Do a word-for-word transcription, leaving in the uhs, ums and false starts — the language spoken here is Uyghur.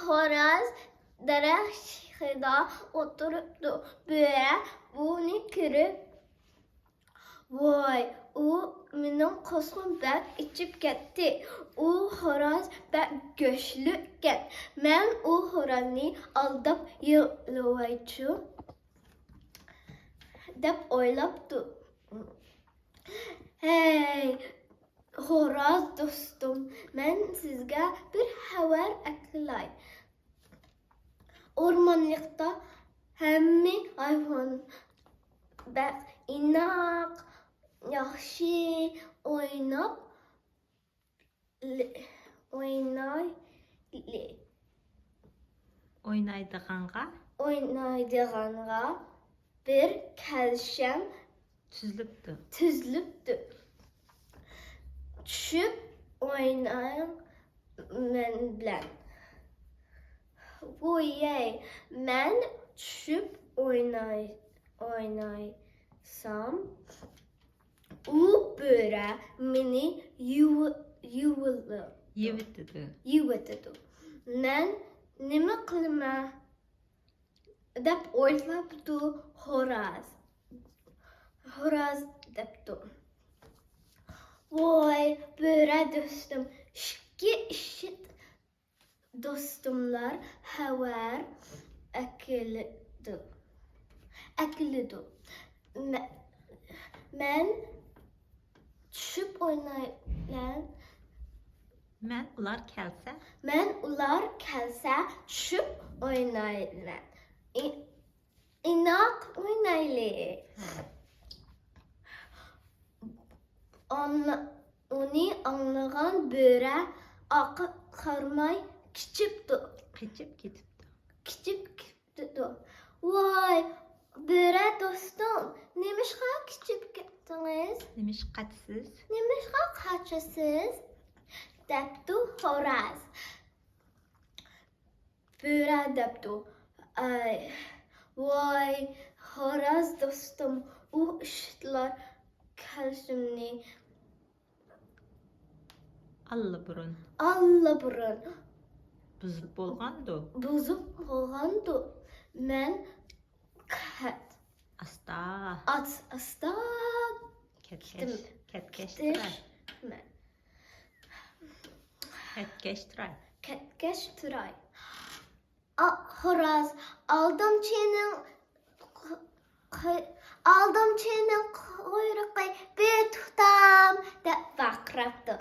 خوراز دەرەخ شېخىدا ئولتۇرۇپتۇ. بۆرە بۇنى كۆرۈپ، ۋاي، ئۇ مېنىڭ قورسىقىم بەك ئېچىپ كەتتى. ئۇ خوراز بەك كۈچلۈككەن. مەن ئۇ خورازنى ئالداپ يەۋالايچۇ دەپ ئويلاپتۇ. ھەي، خوراز دوستۇم، مەن سىزگە بىر خەۋەر ئەكېلەي. ئورمانلىقتا ھەممە ھايۋان بەك ئىناق، ياخشى ئويناپ، ئويناي، ئوينايدىغانغا ئوينايدىغانغا بىر كەلشەم تۈزۈلۈپتۇ. تۈزۈلۈپتۇ. چۈشۈپ ئويناڭ مەن بىلەن. ۋويەي، مەن چۈشۈپ ئويناي، ئوينايسام، ئۇ بۆرە مېنى يۇۋۇ-، يۇۋۇلۇ-، يېۋىتىدۇ. يېۋىتىدۇ. مەن نېمە قىلىمەن؟ دەپ ئويلاپتۇ خوراز. خوراز دەپتۇ. ۋوي، بۆرە دوستۇم، ئىككى ئىشىت دوستۇملار خەۋەر ئەكېلىدۇ. ئەكېلىدۇ. مە-، مەن چۈشۈپ ئوينايمەن. مەن ئۇلار كەلسە. مەن ئۇلار كەلسە چۈشۈپ ئوينايمەن. ئى-، ئىناق ئوينايلى. ئاڭلا-، ئۇنى ئاڭلىغان بۆرە ئارقىغا قارىماي قېچىپتۇ. قېچىپ كېتىپتۇ. قېچىپ كېتىپتۇ. ۋاي، بۆرە دوستۇم، نېمىشقا قېچىپ كەتتىڭىز؟ نېمىشقا قاچىسىز؟ نېمىشقا قاچىسىز؟ دەپتۇ خوراز. بۆرە دەپتۇ. ئەي، ۋاي، خوراز دوستۇم، ئۇ ئىشىتلار كەلشىمنى ئاللىبۇرۇن. ئاللىبۇرۇن. بۇزۇپ بولغاندۇ. بۇزۇپ بولغاندۇ. مەن قەت-، ئاستا. ئاس-، ئاستا كەتكەچ. كەتكەچ تۇراي. كېتىشمەن. كەتكەچ تۇراي. كەتكەچ تۇراي. ئا، خوراز، ئالدامچىنىڭ ق-، ق-، ئالدامچىنىڭ قۇيرۇقى بىر تۇتام دەپ ۋارقىراپتۇ.